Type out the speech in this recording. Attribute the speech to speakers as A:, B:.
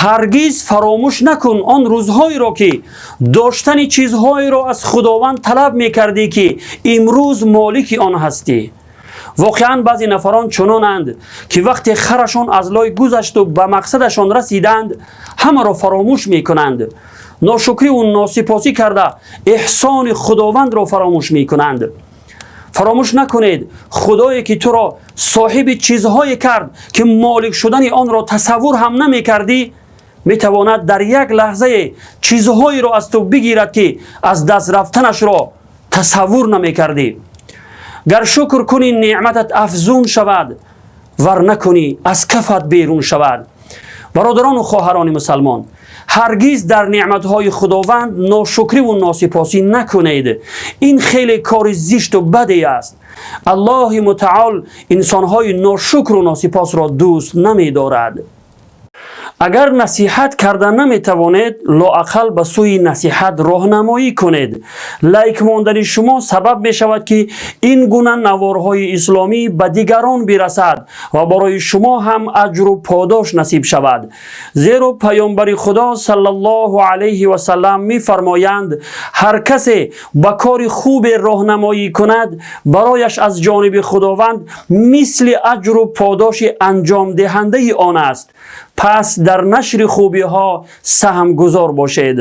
A: Ҳаргиз фаромӯш накун он рӯзҳоеро, ки доштани чизҳоеро аз Худованд талаб мекардӣ, ки имрӯз молики он ҳастӣ. Воқеан, баъзе нафарон чунонанд, ки вақте харашон аз лой гузашту ба мақсадашон расиданд, ҳамаро фаромӯш мекунанд. Ношукриву носипосӣ карда, эҳсони Худовандро фаромӯш мекунанд. Фаромӯш накунед, Худое ки туро соҳиби чизҳое кард, ки молик шудани онро тасаввур ҳам намекардӣ, метавонад дар як лаҳзае чизҳоеро аз ту бигирад, ки аз даст рафтанашро тасаввур намекардӣ. Гар шукр кунӣ, неъматат афзун шавад, вар накунӣ, аз кафат берун шавад. Бародарону хоҳарони мусалмон, ҳаргиз дар неъматҳои Худованд ношукриву носипосӣ накунед. Ин хеле кори зишту баде аст. Аллоҳи мутаол инсонҳои ношукру носипосро дӯст намедорад. Агар насиҳат карда наметавонед, лоақал ба сӯи насиҳат роҳнамоӣ кунед. Лайк мондани шумо сабаб мешавад, ки ин гуна наворҳои исломӣ ба дигарон бирасад ва барои шумо ҳам аҷру подош насиб шавад. Зеро Паёмбари Худо саллаллоҳу алайҳи васаллам мефармоянд: «Ҳар касе ба кори хубе роҳнамоӣ кунад, барояш аз ҷониби Худованд мисли аҷру подоши анҷомдиҳандаи он аст». Пас дар нашри хубиҳо саҳмгузор бошед.